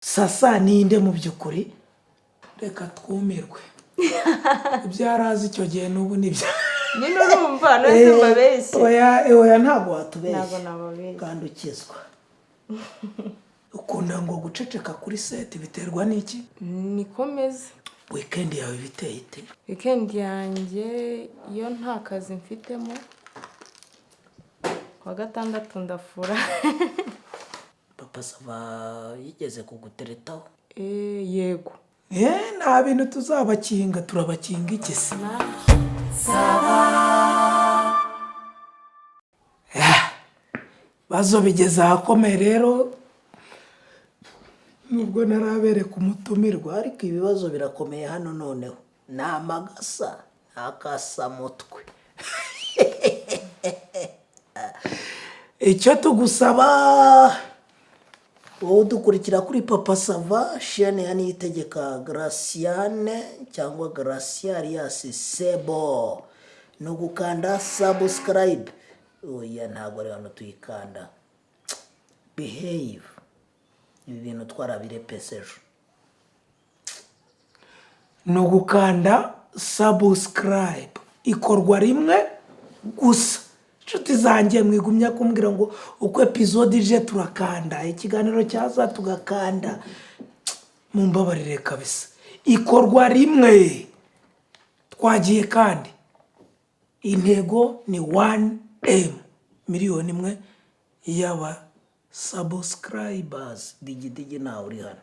Sasa ninde mu by'ukuri? Reka twumirwe, ibyo yari azi icyo gihe n'ubu nibyo. Nyine urumva, none mbabeshye? Oya, oya, ntabwo watubeshya. Ntabwo nababeshya. Kandi ukizwa ukunda ngo guceceka kuri set, biterwa n'iki? Niko meze. Weekend yawe biteye ite? Weekend yanjye, iyo nta kazi mfitemo, kuwa gatandatu ndafura. Papa Sava yigeze kuguteretaho? Eh, yego. Nta bintu tuzabakinga, turabakinga iki se? Bazo bigeze ahakomeye rero, nubwo ntarabereka umutumirwa. Ariko ibibazo birakomeye hano noneho, ni amagasa, ni akasamutwe. Icyo tugusaba, wowe udukurikira kuri Papa Sava, chaîne ya Niyitegeka Graciane cyangwa Gracia alias Sebo, ni ugukanda subscribe. Oya, ntabwo ari hano tuyikanda. Behave, ibi bintu twarabirepese ejo. Ni ugukanda subscribe, ikorwa rimwe gusa. Inshuti zanjye, mwigumya kumbwira ngo uko episode ije turakanda, ikiganiro cyaza tugakanda, mumbabarire kabisa, ikorwa rimwe. Twagiye kandi intego ni 1M, 1 miliyoni y'aba subscribers. Digidigi ntawe uri hano.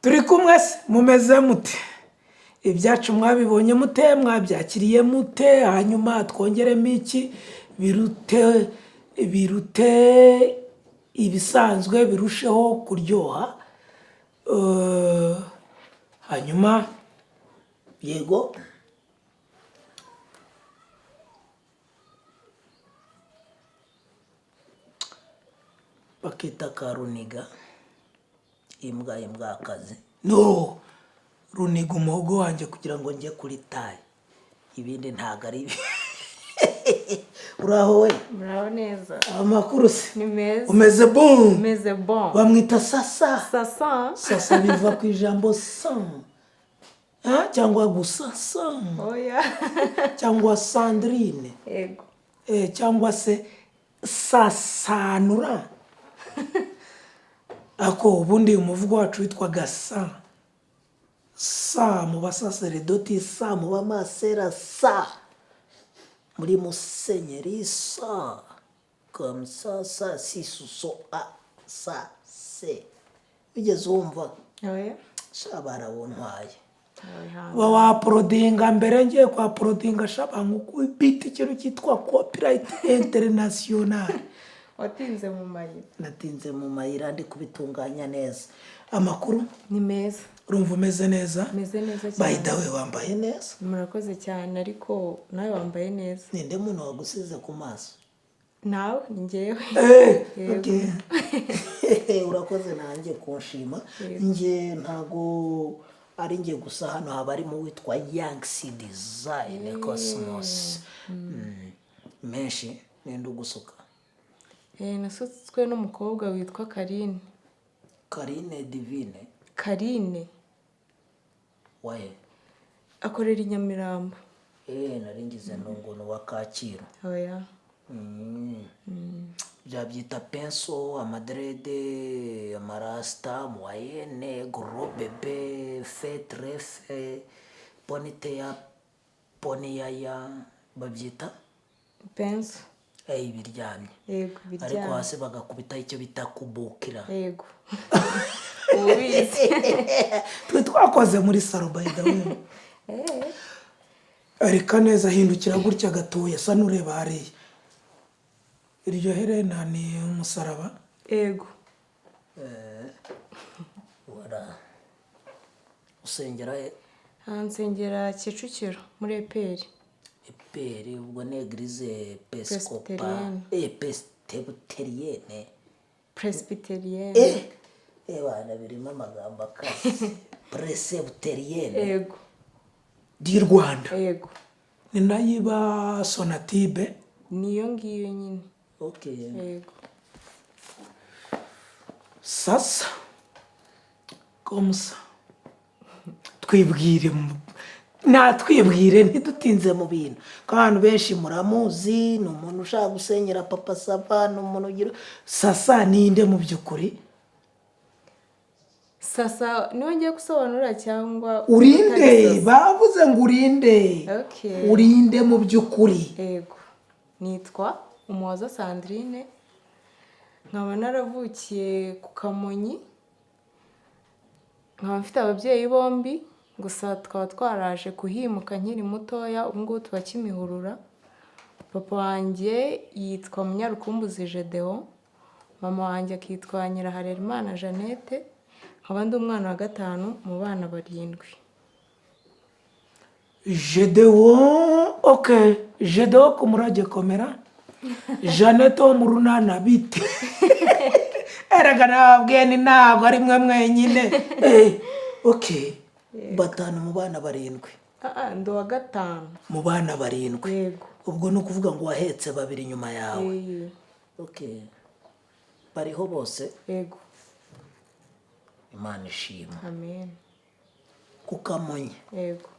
Turi kumwe se, mumeze mute? Ibyacu mwabibonye mute? Mwabyakiriye mute? Hanyuma twongeremo iki birute ibisanzwe, birusheho kuryoha? Hanyuma Yego. Bakita ka runiga imbwa, imbwakazi. No runiga umuhogo wanjye kugira ngo njye kuri tayi, ibindi ntabwo ari ibi. Uraho we? Muraho neza. Amakuru se? Ni meza. Umeze bon? Meze bon. Bamwita Sasa. Sasa. Sasa biva ku ijambo san, ah, cyangwa gusasa. Oya. Cyangwa Sandrine. Yego. Cyangwa se sasanura. Ako ubundi umuvugo wacu witwaga sa sa mu basaseredoti, sa mu bamasera, sa muri musenyeri, sa comme ça, sa si so a sa se, wigeze wumva? Oya. Sha, barawuntwaye. Oya. Waporodinga mbere, ngiye kwa porodinga shaba bita ikintu cyitwa copyright international. Watinze mu mayira. Natinze mu mayira ndi kubitunganya neza. Amakuru? Ni meza. Urumva umeze neza? Meze neza By cyane. the way, wambaye neza. Murakoze cyane, ariko nawe wambaye neza. Ninde muntu wagusize ku maso? Nawe, ni njyewe. Yego. Okay. Urakoze nanjye kunshima. Njye ntago ari njye gusa hano, haba harimo uwitwa Yangsi Design Cosmos. Menshi ninde ugusuka? Nasutswe n'umukobwa witwa Karine. Karine Divine? Karine. Wahe? Akorera i Nyamirambo. Nari ngize ngo ni uwa Kacyiru. Oya. Byabyita pinceau, amadreads, amarasta, moyenne, gros bébé, fe trefe, ponytail, poniyaya, babyita? Pinceau. Ibiryamye. Yego. Ariko Biryamye. hasi bagakubitaho icyo bita kubukira. Yego, ubizi. Twe twakoze muri salon, by the way. Areka neza, hindukira gutya gatoya, asa n'ureba hariya. Iryo herena ni umusaraba? Yego. Wara usengera he? Aha nsengera Kicukiro muri EPR. EPR, ubwo ni église pesikopa? Presbyterienne. Presbytérienne. Presbyterienne. Bana, birimo amagambo akaze, presbytérienne. Yego. Di Rwanda. Yego. Ni nayo iba Sonatube. Niyo ngiyo nyine. Okay. Yego. Sasa komusa twibwire natwibwire ntidutinze mu bintu, ko abantu benshi muramuzi, ni umuntu ushaka gusenyera Papa Sava, ni umuntu ugira. Sasa ninde mu by'ukuri? Sasa niwe ngiye gusobanura cyangwa Urinde? Utari Sasa? Bavuze ngo urinde. Okay. Urinde mu by'ukuri? Yego, nitwa Umuhoza Sandrine, nkaba naravukiye ku Kamonyi, nkaba mfite ababyeyi bombi, gusa tukaba twaraje kuhimuka nkiri mutoya. Ubu ngubu tuba Kimihurura. Papa wanjye yitwa Munyarukumbuzi Gedeon, mama wanjye akitwa Nyiraharerimana Jeannette, nkaba ndi umwana wa gatanu mu bana barindwi. Gedeon, ok. Gedeon ku murage komera, Jeannette wo mu runana bite? Erega nababwiye ni ntabwo ari mwe mwenyine. Ok, Batanu mu bana barindwi? Ah, ah, ndi uwa gatanu. Mu bana barindwi? Yego. Ubwo ni ukuvuga ngo wahetse babiri inyuma yawe? Eh. Ok, bariho bose? Yego. Imana ishima. Amen. Ku Kamonyi? Yego.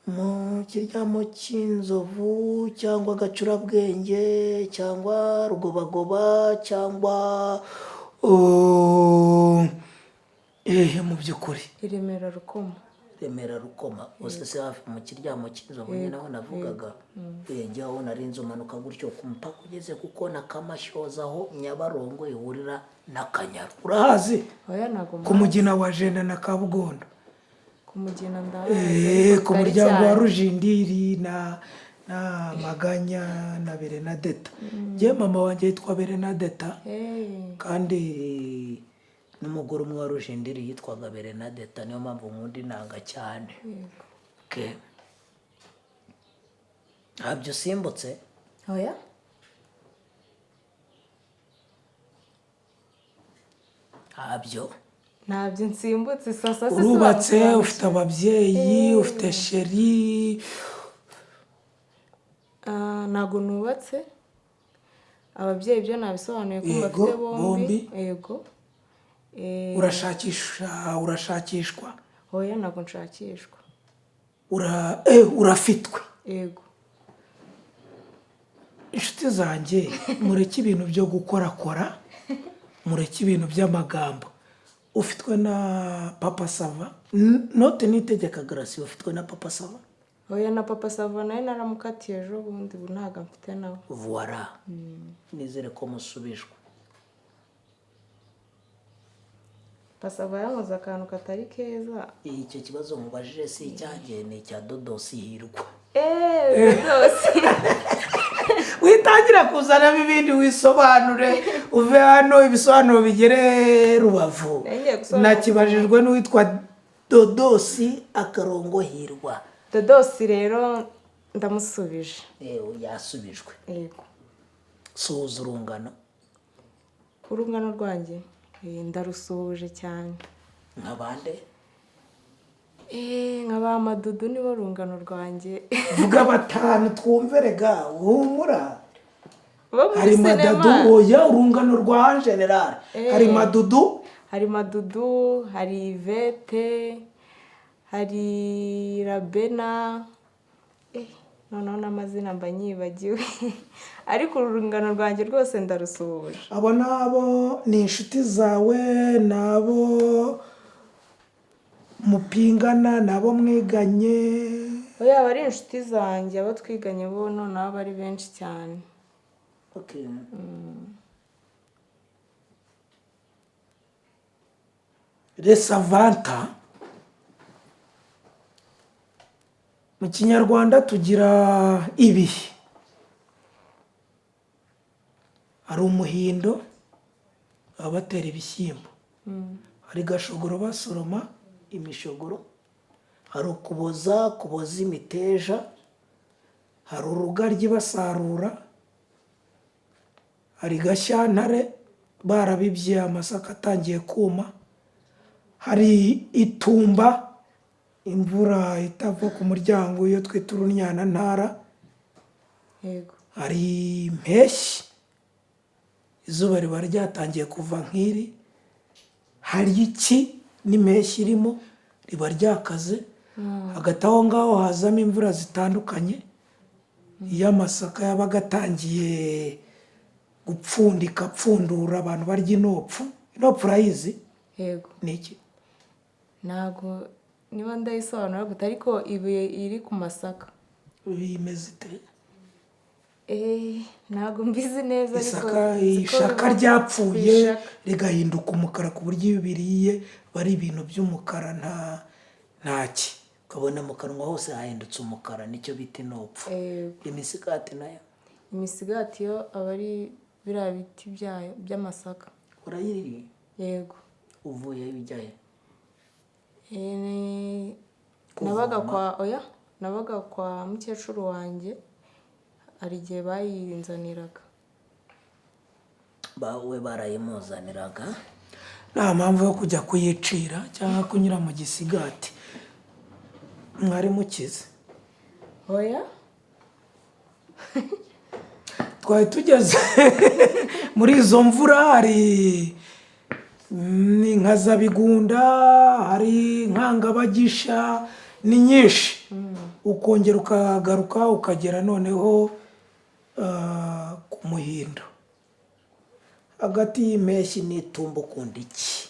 Mu kiryamo cy'inzovu cyangwa agacurabwenge cyangwa rugobagoba cyangwa ehe mu by'ukuri? I Remera Rukoma. Remera Rukoma, gusa si hafi mu kiryamo cy'inzovu nyine aho navugaga. Njye aho nari nzi umanuka gutyo ku mupaka ugeze kuko na Kamashoza, aho Nyabarongo ihurira n'Akanyaru. Urahazi? Oya, ntabwo. Ku Mugina wa Jenda na Kabugondo? Ku Mugina ndahazi, Eh, ariko ku bitari muryango wa cyane. Rujindiri na Maganya na Berenadeta. Njye mama wanjye yitwa Berenadeta. Kandi n'umugore umwe wa Rujindiri yitwaga Berenadeta, niyo mpamvu nkunda inanga cyane. Yego. Okay. Ntabyo usimbutse? Oya. Ntabyo? Ntabyo nsimbutse. Sasa se Urubatse? sibamusobanukirwa. Ufite ababyeyi? Ufite chéri? Ah, ntabwo nubatse. Ababyeyi byo nabisobanuye ko Yego, mbafite bombi. bombi. Yego. Urashakisha, urashakishwa? Oya, ntabwo nshakishwa. Urafitwe? Yego. Inshuti zanjye, mureke ibintu byo gukorakora, mureke ibintu by'amagambo. Ufitwe na Papa Sava note Nitegeka Garasi, ufitwe na Papa Sava? Oya, na Papa Sava nawe naramukatiye ejo bundi, ubu ntabwo mfite nawe. Voila, nizere ko musubijwe. Papa Sava yankoze akantu katari keza. Icyo kibazo mubajije si icyanjye, ni icya Dodosi Hirwa. Eee, rwose. Witangira kuzanamo ibindi, wisobanure, uve hano ibisobanuro bigere Rubavu. Ngiye gusobanura. Nakibajijwe n'uwitwa Dodosi. Akarongo Hirwa. Dodosi rero ndamusubije. Yasubijwe. Yego. Suhuza urungano. Urungano rwanjye, ndarusuhuje cyane. Nka bande? Nka ba Madudu, nibo rungano rwanjye. Vuga batanu twumve rega, humura. Bo muri Hari sinema. Madadu, oya, urungano rwa general. Hari Madudu. Hari Madudu, hari Ivete, hari Rabena. Noneho n'amazina mba nyibagiwe, ariko uru rungano rwanjye rwose ndarusuhuje. Abo nabo ni inshuti zawe, nabo mupingana, nabo mwiganye? Oya, aba ari inshuti zanjye. Abo twiganye bo noneho aba ari benshi cyane. Okay. Resavanta, mu Kinyarwanda tugira ibihe. Hari umuhindo, baba batera ibishyimbo, hari gashogoro basoroma imishogoro, hari ukuboza, kuboza imiteja, hari urugaryi basarura, hari gashyantare barabibye amasaka atangiye kuma, hari itumba imvura itava ku muryango, iyo twita urunyanantara, Yego. hari impeshyi izuba riba ryatangiye kuva nk'iri. Hari iki n'impeshyi irimo, riba ryakaze. Hagati aho ngaho hazamo imvura zitandukanye. Iyo amasaka yabaga atangiye gupfundika, apfundura, abantu barya inopfu. Inopfu urayizi? Yego. Ni iki? Ntabwo niba ndayisobanura gute, ariko ibuye iri ku masaka. Bimeze ite? Ntabwo mbizi neza, ariko Isaka. nzi ko Ishaka biba ku ryapfuye ishaka. rigahinduka umukara, ku buryo iyo ubiriye bari ibintu by'umukara, ntaki. Ukabona mu kanwa hose hahindutse umukara, nicyo bita inopfu. Yego. Imisigati nayo? Imisigati yo aba ari biriya biti byayo by'amasaka. Urayiriye? Yego. Uvuyeyo ujyayo? Nabaga kwa, oya, nabaga kwa mukecuru wanjye, hari igihe bayinzaniraga. Bawe barayimuzaniraga. Nta mpamvu yo kujya kuyicira cyangwa kunyura mu gisigati. Mwari mukize? Oya. Twari tugeze muri izo mvura, hari inkazabigunda, hari inkangabagisha, ni nyinshi. Ukongera ukagaruka, ukagera noneho ku muhindo. Hagati y'impeshyi n'itumba ukunda iki?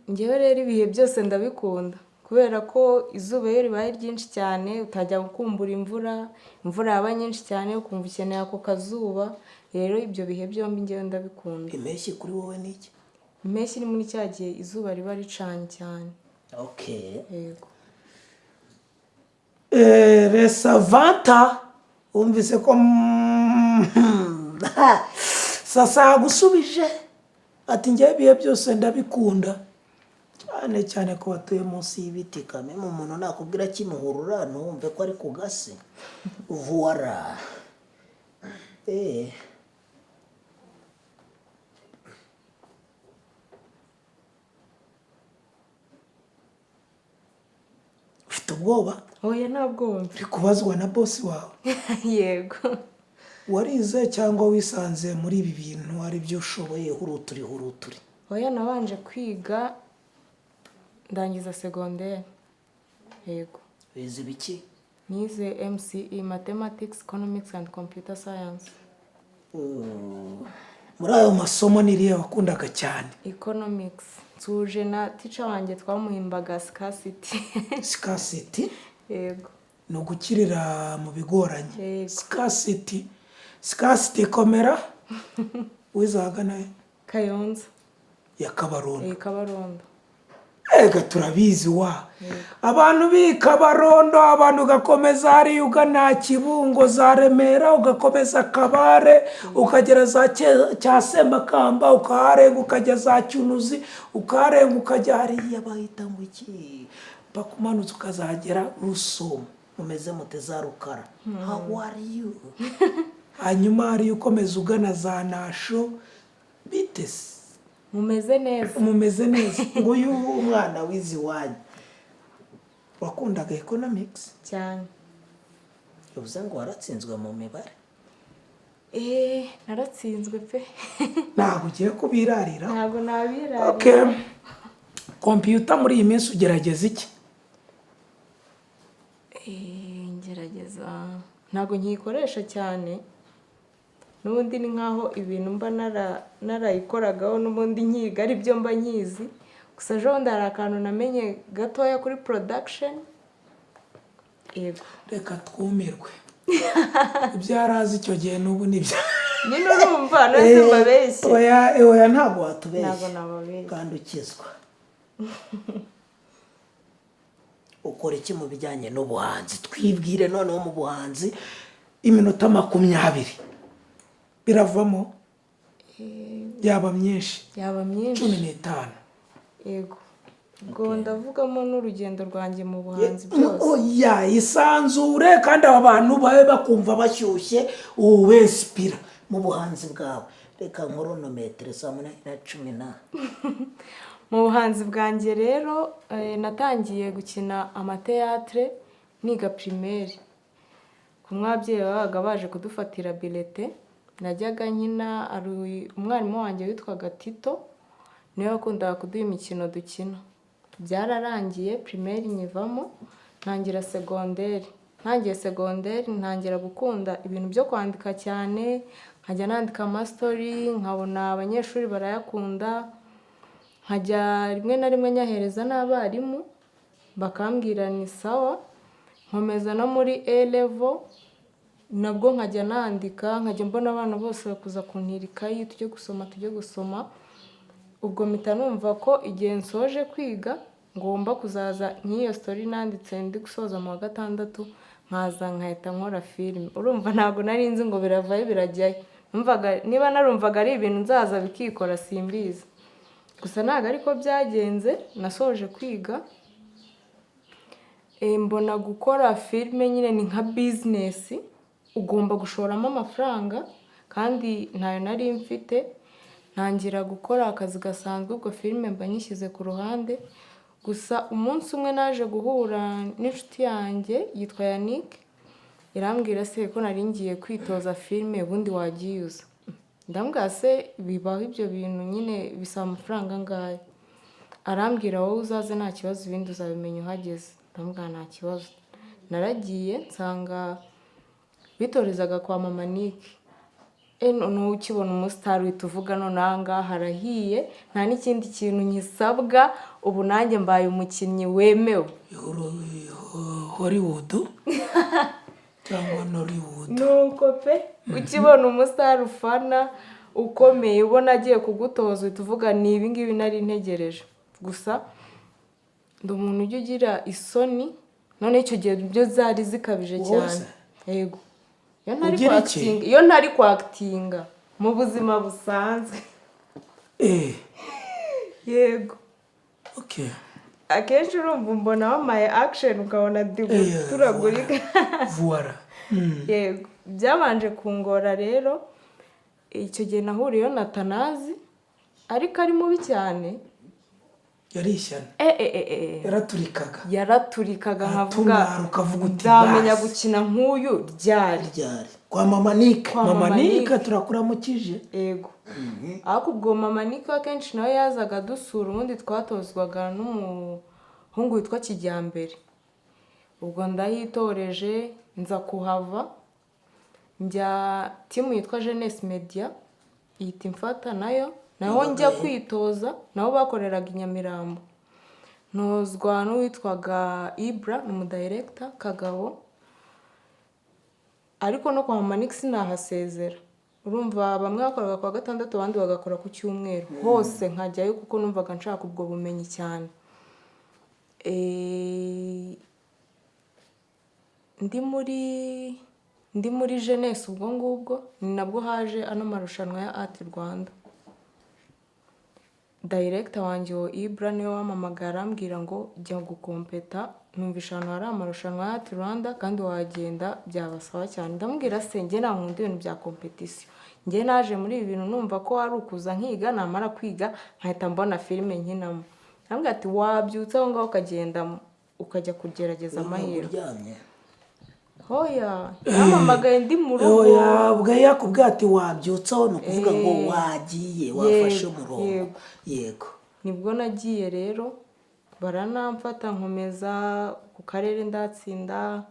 Njyewe rero ibihe byose ndabikunda, kubera ko izuba iyo ribaye ryinshi cyane utajya gukumbura imvura, imvura yaba nyinshi cyane ukumva ukeneye ako kazuba. Rero ibyo bihe byombi njyewe ndabikunda. Impeshyi kuri wowe ni iki? Impeshyi ni muri cya gihe izuba riba ricanye cyane. Yego. Resavanta, wumvise ko sasa yagusubije ati: "Njyewe ibihe byose ndabikunda, cyane cyane ko batuye munsi y'ibiti." Kameme, umuntu nakubwira Kimuhurura ntuwumve ko ari ku gasi. Voilà. Ufite ubwoba? Oya, ntabwo wumva. Uri kubazwa na bosi wawe. Yego. Warize cyangwa wisanze muri ibi bintu ari byo ushoboye? Ushoboye huruturi huruturi. Oya, nabanje kwiga, ndangiza segonderi, yego. Wize ibiki? Nize MCE, Mathematics, Economics and Computer Science. Muri ayo masomo ni iriya wakundaga cyane? Economics. Nsuje na teacher wanjye, twamuhimbaga Scarcity. Scarcity? Yego. Ni ugukirira mu bigoranye. Yego. Scarcity, scarcity, komera. Wize ahagana he? Kayonza. Ya Kabarondo? Kabarondo. Ega turabizi wa, abantu b'i Kabarondo, abantu ugakomeza hariya ugana Kibungo, za Remera, ugakomeza Kabare, ukagera za cya Semakamba, ukaharenga ukajya za Cyunuzi, ukaharenga ukajya hariya bahita ngo iki, mpaka umanutse ukazagera Rusumo. Mumeze mute za Rukara? How are you? Hanyuma hariya ukomeza ugana za Nasho, bitese? Mumeze neza. Mumeze neza. Nguyu umwana wize iwanyu. Wakundaga economics? Cyane. Bivuze ngo waratsinzwe mu mibare? Naratsinzwe pe. Ntabwo ugiye kubirarira. Ntabwo nabirarira. Okay, kompiyuta muri iyi minsi ugerageza iki? Ngerageza, ntabwo nkiyikoresha cyane. N'ubundi ni nkaho ibintu mba narayikoragaho n'ubundi nkiga ari byo mba nkizi. Gusa ejo bundi hari akantu namenye gatoya kuri production, yego. Reka twumirwe. Ibyo yari azi icyo gihe n'ubu nibyo. Nyine urumva none mbabeshye? Oya, oya, ntabwo Ntabwo Ntabwo watubeshya. nababeshya. Kandi ukizwa. Ukora iki mu bijyanye n'ubuhanzi? Twibwire noneho mu buhanzi. Iminota 20 biravamo, yaba myinshi. Yaba myinshi. 15. Yego, ubwo ndavugamo n'urugendo rwanjye mu buhanzi byose. Oya, isanzure, kandi aba bantu babe bakumva bashyushye, ubesipira. Mu buhanzi bwawe, reka nkoronometero, saa munani na cumi na. Mu buhanzi bwanjye rero, natangiye gukina amateatire niga primaire, kumwe ababyeyi babaga baje kudufatira bulletin. Najyaga nkina, ari umwarimu wanjye witwaga Tito, niwe wakundaga kuduha imikino dukina. Byararangiye, primaire nyivamo, ntangira segonderi. Ntangiye segonderi ntangira gukunda ibintu byo kwandika cyane, nkajya nandika amastory, nkabona abanyeshuri barayakunda, nkajya rimwe na rimwe nyahereza n'abarimu bakambwira ni sawa. Nkomeza no muri A level, nabwo nkajya nandika, nkajya mbona abana bose bakuza kuntira ikayi, tujye gusoma, tujye gusoma. Ubwo mpita numva ko igihe nsoje kwiga ngomba kuzaza nk'iyo story nanditse ndi gusoza mu wa gatandatu, nkaza nkahita nkora filime. Urumva ntabwo nari nzi ngo biravayo birajyayo. Numvaga niba narumvaga ari ibintu nzaza bikikora, simbizi. Gusa ntabwo ariko byagenze. Nasoje kwiga, mbona gukora filime nyine ni nka business, ugomba gushoramo amafaranga kandi ntayo nari mfite. Ntangira gukora akazi gasanzwe, ubwo filime mba nyishyize ku ruhande. Gusa umunsi umwe naje guhura n'inshuti yanjye yitwa Yannick, irambwira: "Se ko nari ngiye kwitoza filime, ubundi wagiye uza?" Ndamubwira: "Se bibaho ibyo bintu nyine, bisaba amafaranga angahe?" Arambwira: "Wowe uzaze nta kibazo, ibindi uzabimenya uhageze." Ndamubwira: "Nta kibazo." Naragiye nsanga bitorezaga kwa Mama Nick. Noneho ukibona umusitari uhita uvuga: "None aha ngaha harahiye, nta n'ikindi kintu nkisabwa, ubu nanjye mbaye umukinnyi wemewe." Hollywood cyangwa Nollywood. Nuko pe, ukibona umusitari ufana ukomeye, ubona agiye kugutoza, uhita uvuga: "Ni ibi ngibi nari ntegereje." Gusa ndi umuntu ujya ugira isoni, none icyo gihe byo zari zikabije Wowe cyane. se? Yego, iyo ntari Ugira iki? kwactinga, iyo ntari kwactinga mu buzima busanzwe. Yego. Akenshi urumva mbona wamaye action, ukabona ndi guturagurika. Voilà. Yego, byabanje kungora rero. Icyo gihe nahuriyeyo na Tanazi, ariko ari mubi cyane. Yari ishyano. E e e e. Yaraturikaga. Yaraturikaga, nkavuga: Aratumara, ukavuga uti: "Nzamenya "Basi." gukina nk'uyu ryari?" Ryari kwa Mama Nick. Kwa Mama Mama Nick, Nick. turakuramukije. Yego, ariko ubwo Mama Nick akenshi nawe yazaga dusura. Ubundi twatozwaga n'umuhungu witwa Kijyambere. Ubwo ndahitoreje, nza kuhava njya team yitwa Jeunesse Media, ihita imfata nayo, naho njya kwitoza. Nabo bakoreraga i Nyamirambo, ntozwa n'uwitwaga Ibra, ni umudirector Kagabo. Ariko no kwa Mama Nick sinahasezera. Urumva bamwe bakoraga ku wa gatandatu, abandi bagakora ku cyumweru. Hose nkajyayo kuko numvaga nshaka ubwo bumenyi cyane. Ndi muri Jeunesse, ubwo ngubwo ni nabwo haje ano marushanwa ya Art Rwanda. Director wanjye uwo Ibra niwe wampamagara, arambwira ngo: "Jya gukompeta, numvisha ahantu hari amarushanwa ya Art Rwanda kandi wagenda byabasaba cyane." Ndamubwira: "Se njye nta nkunda ibintu bya competition, njye naje muri ibi bintu numva ko ari ukuza nkiga, namara kwiga nkahita mbona filime nkinamo." Arambwira ati: "Wabyutse aho ngaho ukagenda ukajya kugerageza amahirwe." Uryamye? Hoya, yampamagaye ndi mu rugo. Oya, ubwo yakubwiye ati Wabyutseho, ni ukuvuga ngo wagiye, wafashe Yego, umurongo. Yego. Yego. Nibwo nagiye rero, baranamfata, nkomeza ku karere, ndatsinda,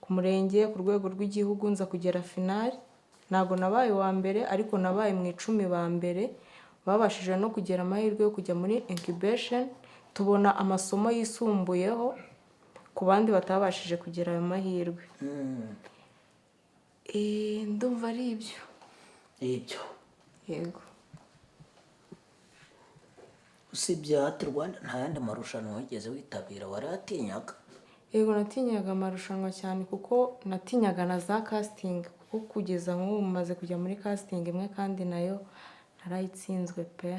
ku murenge, ku rwego rw'igihugu nza kugera finale. Ntabwo nabaye uwa mbere, ariko nabaye mu 10 ba mbere babashije no kugira amahirwe yo kujya muri incubation, tubona amasomo yisumbuyeho ku bandi batabashije kugira ayo mahirwe. Ndumva ari ibyo. Ibyo. Yego. Usibye Art Rwanda, nta yandi marushanwa wigeze witabira? Warayatinyaga? Yego, natinyaga amarushanwa cyane, kuko natinyaga na za casting, kuko kugeza nk'ubu maze kujya muri casting imwe kandi nayo narayitsinzwe pe.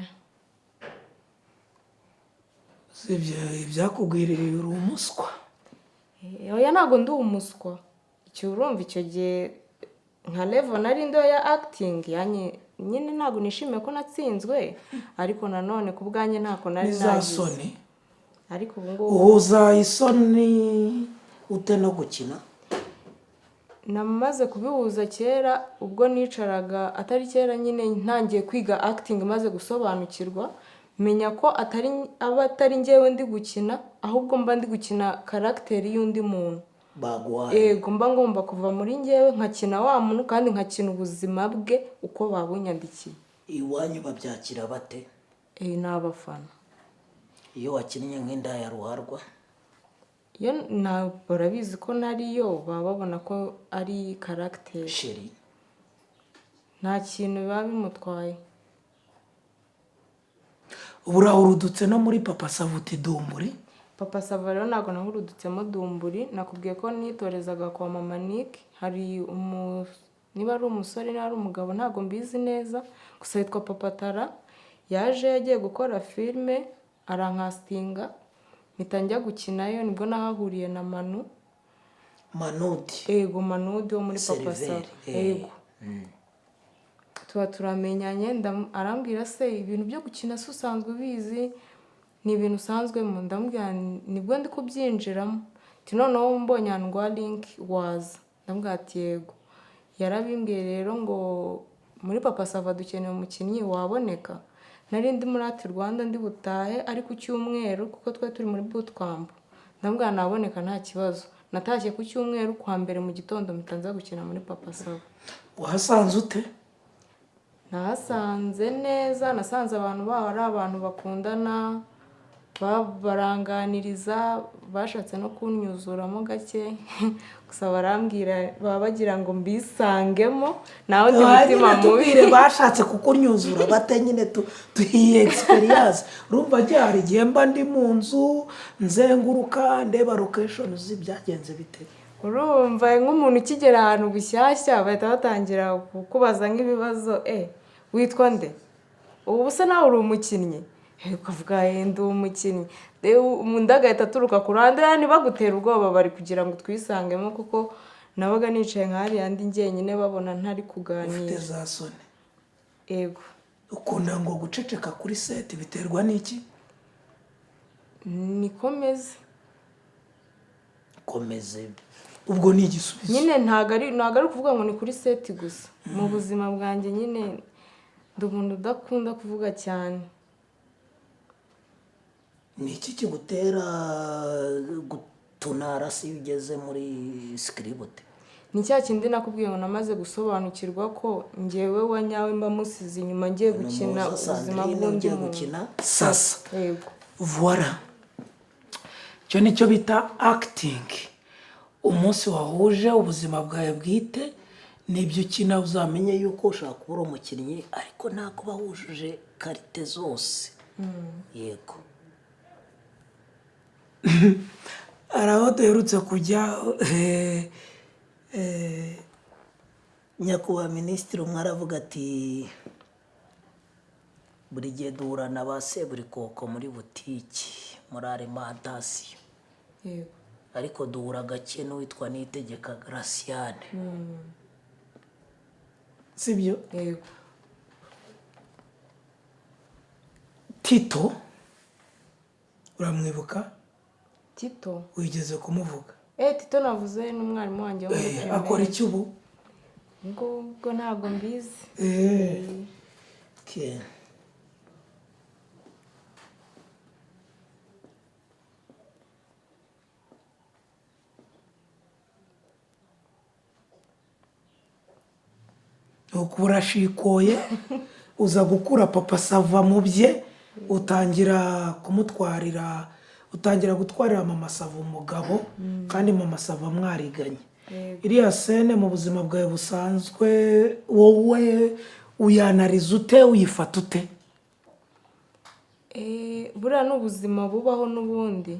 Usibye ibyakugwiririye, uri umuswa. Oya, ntabwo ndi umuswa. Icyo urumva, icyo gihe nka level nari ndiho ya acting yanjye nyine, ntabwo nishimiye ko natsinzwe, ariko nanone ku bwanjye ntako nari Ni za nagize. soni. Ariko ubu ngubu Uhuza isoni ute no gukina? Namaze kubihuza kera ubwo nicaraga, atari kera nyine, ntangiye kwiga acting, maze gusobanukirwa, menya ko atari aba atari njyewe ndi gukina, ahubwo mba ndi gukina character y'undi muntu. Baguhaye. Yego, mba ngomba kuva muri njyewe nkakina wa muntu, kandi nkakina ubuzima bwe uko babunyandikiye. Iwanyu babyakira bate? Eh, ni abafana. Iyo wakinnye nk'indaya ruharwa? Iyo na barabizi ko nariyo, baba babona ko ari character. Chéri. Nta kintu biba bimutwaye. Ubu urahurudutse no muri Papa Sava uti dumburi. Papa Sava rero ntabwo nahurudutsemo dumburi. Nakubwiye ko nitorezaga kwa Mama Nick. Hari umu, niba ari umusore, niba ari umugabo, ntabwo mbizi neza, gusa yitwa Papa Tara. Yaje yagiye gukora filime, arankasitinga, mpita njya gukinayo. Nibwo nahahuriye na Manu. Manudi? Ego, Manudi wo muri Papa Sava. Serveur. Ego, tuba turamenyanye. Arambwira: "Se ibintu byo gukina se usanzwe ubizi, ni ibintu usanzwemo?" Ndamubwira nti, "Nibwo ndi kubyinjiramo." Ati: "Noneho mbonye ahantu nguha link waza." Ndamubwira ati: "Yego." Yarabimbwiye rero ngo muri Papa Sava dukeneye umukinnyi, waboneka? Nari ndi muri Art Rwanda, ndi butahe ari ku cyumweru, kuko twari turi muri bootcamp. Ndamubwira: "Naboneka, nta kibazo." Natashye ku cyumweru, kwa mbere mu gitondo mpita nza gukina muri Papa Sava. Wahasanze ute? Nahasanze neza. Nasanze abantu baho ari abantu bakundana, baranganiriza, bashatse no kunyuzuramo gake, gusa barambwira, baba bagira ngo mbisangemo, nawe undi mutima Nyine mubi. Tubwire, bashatse kukunyuzura bate? Nyine tuhiye experience. Urumva njye hari igihe mba ndi mu nzu nzenguruka ndeba location, uzi byagenze bite? Urumva nk'umuntu ukigera ahantu bushyashya, bahita batangira kukubaza nk'ibibazo: "Witwa nde? Ubu se nawe uri umukinnyi?" Ukavuga: "Ndi umukinnyi." Undi agahita aturuka ku ruhande, ntibagutera ubwoba, bari kugira ngo twisangemo, kuko nabaga nicaye nka hariya ndi njyenyine, babona ntari Ufite kuganira. za soni? Yego. Ukunda ngo guceceka kuri set, biterwa n'iki? Nikomeze. Komeze. Ubwo ni igisubizo. Nyine ntabwo ari ukuvuga ngo ni kuri set gusa, mu buzima bwanjye nyine ndi umuntu udakunda kuvuga cyane. Ni iki kigutera gutunara se iyo ugeze muri script? Ni cya kindi nakubwiye ngo namaze gusobanukirwa ko ngewe wa nyawe mba musize inyuma, ngiye gukina Ni ubuzima Sandrine bw'undi ugiye muntu. gukina. Sasa. Yego. Voila, icyo nicyo bita acting. Umunsi wahuje ubuzima bwawe bwite n'ibyo ukina, uzamenye umenye yuko ushobora kuba uri umukinnyi, ariko ntabwo uba wujuje qualité zose. Yego. Hari aho duherutse kujya Nyakubahwa minisitiri umwe aravuga ati: "Buri gihe duhura na ba seburikoko muri butiki, muri alimentation, ariko duhura gake n'uwitwa Niyitegeka Garasiyane." Sibyo? Yego. Tito uramwibuka? Tito? Wigeze kumuvuga. Tito navuze n'umwarimu wanjye wo muri Akora primaire. iki ubu? Ubwo ntabwo mbizi. Okay. Nuko urashikoye, uza gukura Papa Sava mu bye, utangira kumutwarira, utangira gutwarira Mama Sava umugabo, kandi Mama Sava mwariganye. Yego. Iriya scène mu buzima bwawe busanzwe wowe uyanariza ute, uyifata ute? Buriya ni ubuzima bubaho n'ubundi,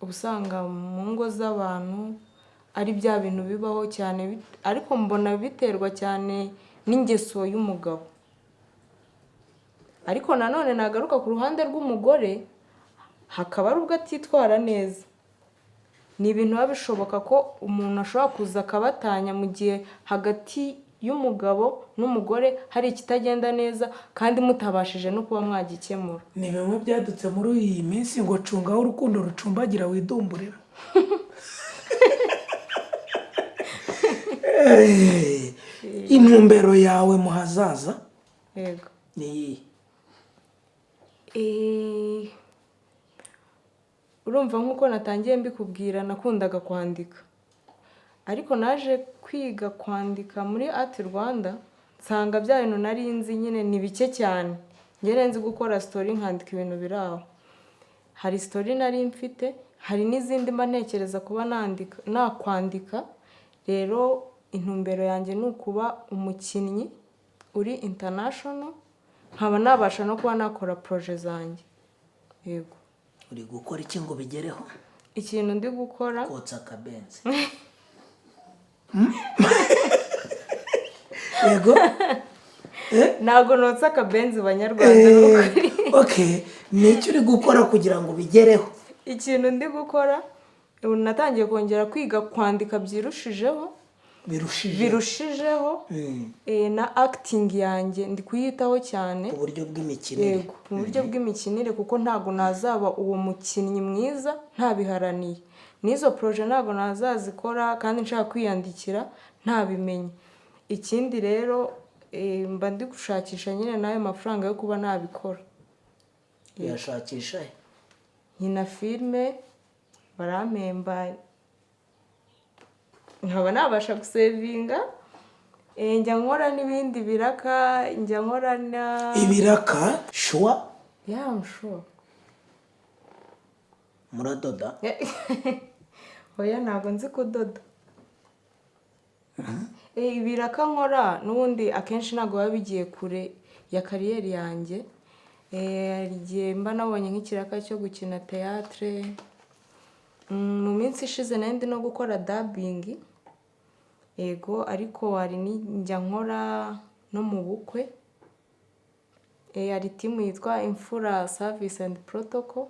uba usanga mu ngo z'abantu ari bya bintu bibaho cyane, ariko mbona biterwa cyane n'ingeso y'umugabo. Ariko nanone nagaruka ku ruhande rw'umugore, hakaba ari ubwo atitwara neza. Ni ibintu biba bishoboka ko umuntu ashobora kuza akabatanya mu gihe hagati y'umugabo n'umugore hari ikitagenda neza, kandi mutabashije no kuba mwagikemura. Ni bimwe byadutse muri iyi minsi ngo cungaho urukundo rucumbagira widumburira. Intumbero yawe mu hazaza Yego. ni iyihe? Urumva, nk'uko natangiye mbikubwira, nakundaga kwandika, ariko naje kwiga kwandika muri Art Rwanda, nsanga bya bintu nari nzi nyine ni bike cyane. Njye nzi gukora story, nkandika ibintu biri aho. Hari story nari mfite, hari n'izindi mba ntekereza kuba nandika, nakwandika. Rero intumbero yanjye ni ukuba umukinnyi uri international, nkaba nabasha no kuba nakora projet zanjye, yego. Uri gukora iki ngo ubigereho? Ikintu ndi gukora, Kotsa akabenzi. Yego. Ntabwo notsa akabenzi, banyarwanda, ni ukuri. Okay, ni icyo uri gukora kugira ngo ubigereho? Ikintu ndi gukora ubu, natangiye kongera kwiga kwandika byirushijeho. Birushije. Birushijeho. Na acting yanjye ndi kuyitaho cyane. Uburyo bw'imikinire. Yego, mu buryo bw'imikinire, kuko ntabwo nazaba uwo mukinnyi mwiza ntabiharaniye. N'izo projet ntabwo nazazikora kandi nshaka kwiyandikira ntabimenye. Ikindi rero, mba ndi gushakisha nyine n'ayo mafaranga yo kuba nabikora. Uyashakisha he? Nkina filime barampemba, nkaba nabasha gusevinga. Njya nkora n'ibindi biraka, njya nkora na Ibiraka? Sure? Yeah, I'm sure. Muradoda? Oya, ntabwo nzi kudoda. Ibiraka nkora n'ubundi akenshi ntabwo biba bigiye kure ya career yanjye. Hari igihe mba nabonye nk'ikiraka cyo gukina théâtre. Mu minsi ishize nari ndi no gukora dubbing, yego, ariko hari njya nkora no mu bukwe. Hari team yitwa Imfura Service and Protocol,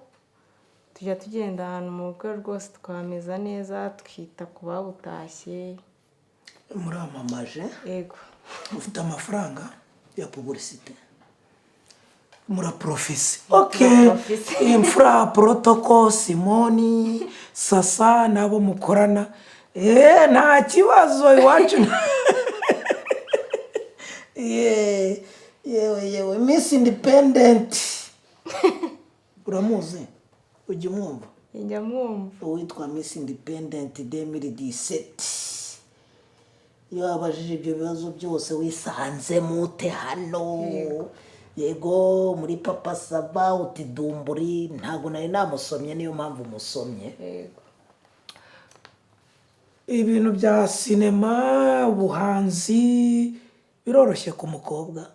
tujya tugenda ahantu mu bukwe rwose tukameza neza, tukita ku babutashye. Muramamaje? Yego. Ufite amafaranga ya publicité? Muraprofise, okay. Turaprofise. Imfura Protocol, Simoni, Sasa n'abo mukorana, nta kibazo iwacu. Yewe yewe, Miss Independent uramuzi? Ujya umwumva? Njya mwumva. Uwitwa Miss Independent 2017, iyo wabajije ibyo bibazo byose, wisanze mute hano? Yego, muri Papa Sava uti dumburi, ntabwo nari namusomye, niyo mpamvu musomye. Yego. Ibintu bya sinema, ubuhanzi, biroroshye ku mukobwa?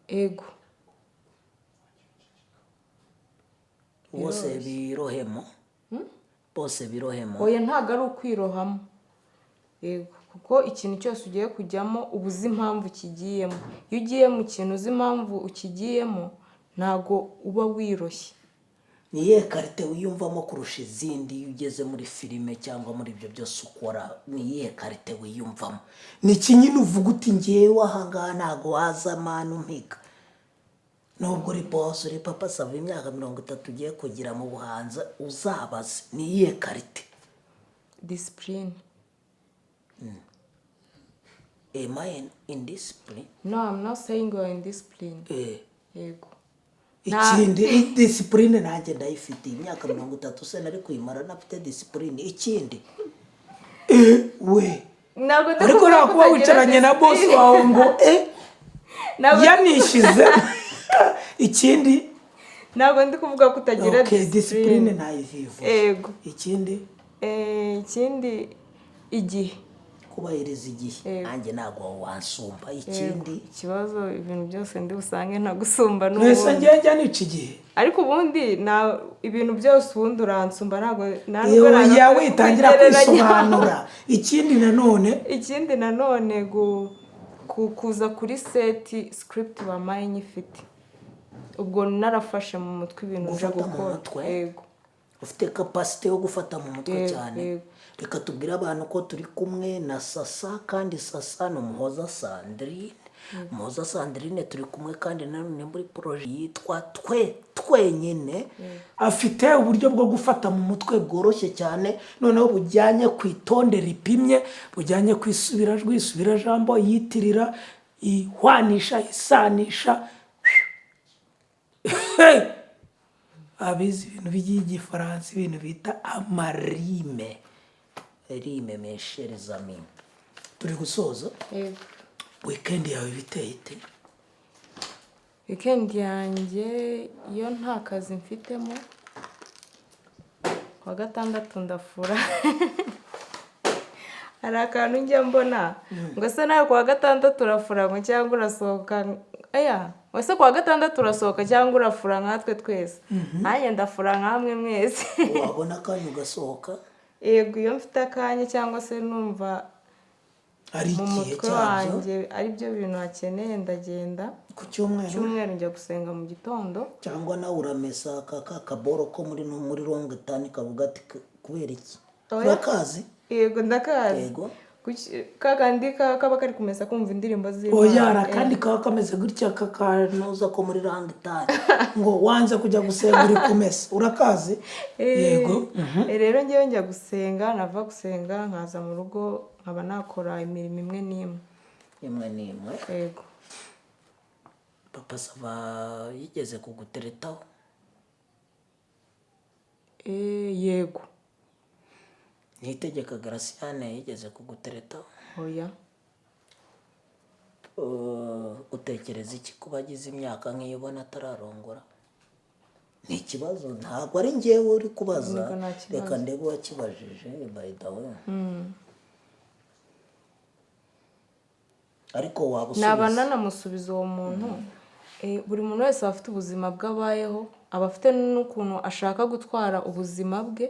Yego. Bose birohemo, bose birohemo. Oya, ntabwo ari ukwirohamo, yego, kuko ikintu cyose ugiye kujyamo uba uzi impamvu ukigiyemo. Iyo ugiye mu kintu uzi impamvu ukigiyemo, ntabwo uba wiroshye. Ni iyihe qualité wiyumvamo kurusha izindi iyo ugeze muri filime cyangwa muri ibyo byose ukora? Ni iyihe qualité wiyumvamo? Ni iki nyine uvuga uti: "Ngewe ahangaha ntabwo waza mani umpiga"? Nubwo uri boss, uri Papa Sava, imyaka 30 ugiye kugira mu buhanzi, uzabaze ni iyihe qualité? Discipline. Am I indiscipline? No, I'm not saying you are indiscipline. Yego. Ikindi? Discipline nanjye ndayifite. Imyaka 30 se nari kuyimara ntafite discipline? Ikindi? We. Ntabwo ndi Ariko kuvuga nta ko kuba utagira wicaranye na boss discipline. wawe ngo yanishize. Ikindi? Ntabwo ndi kuvuga ko utagira Okay, discipline discipline. ntayivivuye. Yego. Ikindi? Ikindi, igihe. Kubahiriza igihe. Yego. Nanjye ntabwo wansumba. Yego. Ikindi? Ikibazo, ibintu byose ndi busange ntagusumba Mwese. n'ubundi. Njye njya nica igihe. Ariko ubundi na ibintu byose ubundi uransumba, ntabwo nta nubwo Yewe, nagakwiye yawe itangira kukugereranya. kwisobanura. Ikindi nanone? Ikindi nanone, kuza kuri set, script bampaye nyifite, ubwo narafashe mu mutwe ibintu nje Gufata mu gukora. mutwe? Yego. Ufite capacité yo gufata mu mutwe? Yego, Cyane. yego. Reka tubwire abantu ko turi kumwe na Sasa, kandi Sasa ni Umuhoza Sandrine. Muhoza Sandrine turi kumwe kandi nanone muri projet yitwa Twe Twenyine. Afite uburyo bwo gufata mu mutwe bworoshye cyane, noneho bujyanye ku itonde ripimye, bujyanye ku isubirajwi, isubirajambo, yitirira, ihwanisha, isanisha. Abizi ibintu by'igifaransa, ibintu bita ama rimes. Rimes, mes chers amis, turi gusoza. Yego. Weekend yawe biteye ite? Weekend yanjye, iyo nta kazi mfitemo, kuwa gatandatu ndafura. Hari akantu njya mbona ngo: "Se nawe kuwa gatandatu urafura?" ngo "Cyangwa urasohoka?" Aya ese kuwa gatandatu urasohoka cyangwa urafura nkatwe twese? Nanjye ndafura nkamwe mwese. Wabona akanya ugasohoka? Yego, iyo mfite akanya cyangwa se numva ari mu igihe mutwe cyabyo. wanjye ari byo bintu hakeneye, ndagenda. Ku cyumweru? Cyumweru njya gusenga mu gitondo. Cyangwa nawe uramesa ka kaboro ko muri Wrong Turn kavuga ati "Kubera iki?" Oya. Urakazi? Yego, ndakazi. Yego. Ka kandi kaba kari kumesa kumva indirimbo z'Imana. Oya, hari akandi kaba kameze gutya kakanuza ko muri Wrong Turn. Ngo wanze kujya gusenga uri kumesa, urakazi? Yego. Rero ngewe njya gusenga, nava gusenga nkaza mu rugo, nkaba nakora imirimo imwe n'imwe. Imwe n'imwe. Yego. Papa Sava yigeze kuguteretaho? Yego. Niyitegeka Garasiyane yigeze kuguteretaho? Oya. Utekereza iki kuba agize imyaka nk'iyo ubona atararongora? Ni ikibazo, ntabwo ari njyewe uri kubaza. Yego, nta kibazo. Reka ndebe uwakibajije, by the way, ariko waba Naba usubiza. nanamusubiza uwo muntu. Buri muntu wese aba afite ubuzima bwe abayeho, aba afite n'ukuntu ashaka gutwara ubuzima bwe.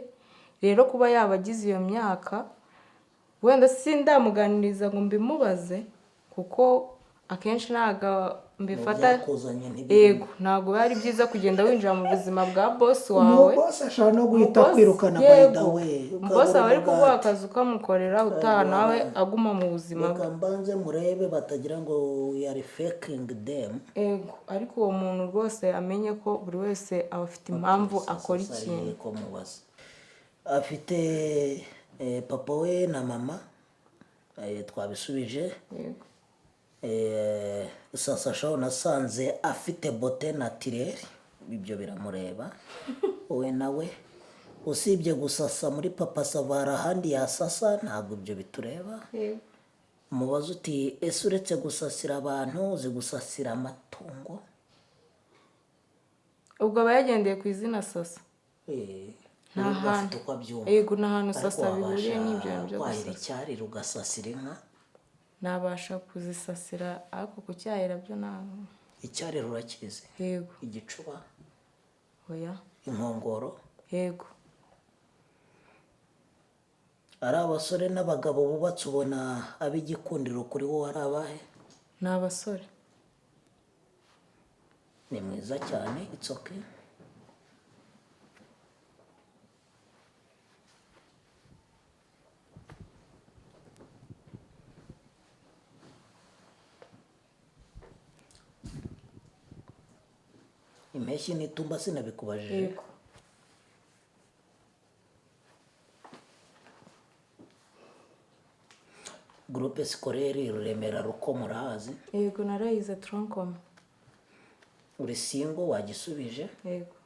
Rero kuba yaba agize iyo myaka, wenda sindamuganiriza ngo mbimubaze, kuko akenshi ntabwo mbifata. Byakuzanye ntibirimo. Yego, ntabwo biba ari byiza kugenda winjira mu buzima bwa boss wawe. Umubosi ashobora no guhita Umubosi- kwirukana, by the yego. way. Umubosi aba ari Ukabura kuguha umugati. akazi ukamukorera, utaha nawe aguma mu buzima bwe. Reka mbanze murebe, batagira ngo we are faking them. Ego, ariko uwo muntu rwose amenye ko buri wese aba afite impamvu akora ikintu. Ko mubaza, afite papa we na mama, twabisubije. Yego. Sasa shaho nasanze afite beauté naturelle, ibyo biramureba wowe nawe. Usibye gusasa muri Papa Sava, hari ahandi yasasa? Ntabwo ibyo bitureba. Yego. Umubaza uti: "Ese uretse gusasira abantu, uzi gusasira amatungo?" Ubwo aba yagendeye ku izina Sasa. Nta Nubwo hantu. afite uko abyumva. Yego, nta hantu Ariko sasa bihuriye wabasha n'ibyo bintu byo kwahira gusasa. icyarire ugasasira inka? Nabasha kuzisasira, ariko kucyahira byo ntabwo. Icyarire urakizi? Yego. Igicuba? Oya. Inkongoro? Yego. Ari abasore n'abagabo bubatse, ubona ab'igikundiro kuri wowe ari abahe? Ni abasore. Ni mwiza cyane, it's okay. Impeshyi n'itumba sinabikubajije? Yego. Groupe Scolaire Remera Ruko murahazi? Yego, narayize tronc commun. Uri single, wagisubije? Yego.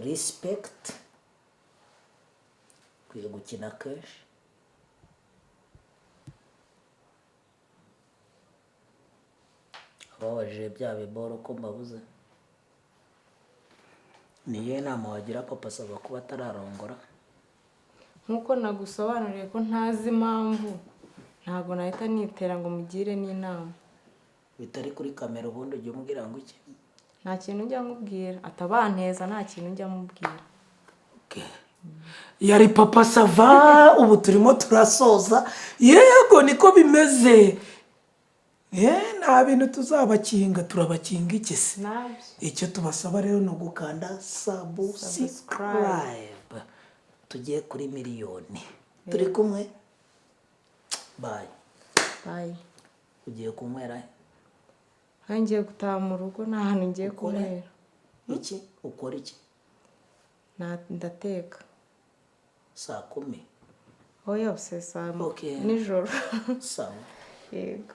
Respect, ukwiye gukina kenshi. Ababajije bya biboro ko mbabuze. Ni iyihe nama wagira Papa Sava kuba atararongora? Nk'uko nagusobanuriye ko ntazi impamvu, ntabwo nahita nitera ngo mugire n'inama. Bitari kuri kamera, ubundi ujya umubwira ngo iki? Nta kintu njya mubwira, atabanteza, nta kintu njya mubwira. Yari Papa Sava, ubu turimo turasoza. Yego, niko bimeze. Nta bintu tuzabakinga, turabakinga iki se? Nabyo. Icyo tubasaba rero ni ugukanda subscribe, tugiye kuri miliyoni. Turi kumwe, bye. Bye. Ugiye kunywera he? Aho ngiye gutaha mu rugo, nta hantu ngiye Ukore? kunywera. Iki ukora iki? Ndateka. Saa 10? Oya, buse saa Okay. nijoro. Sawa. Yego.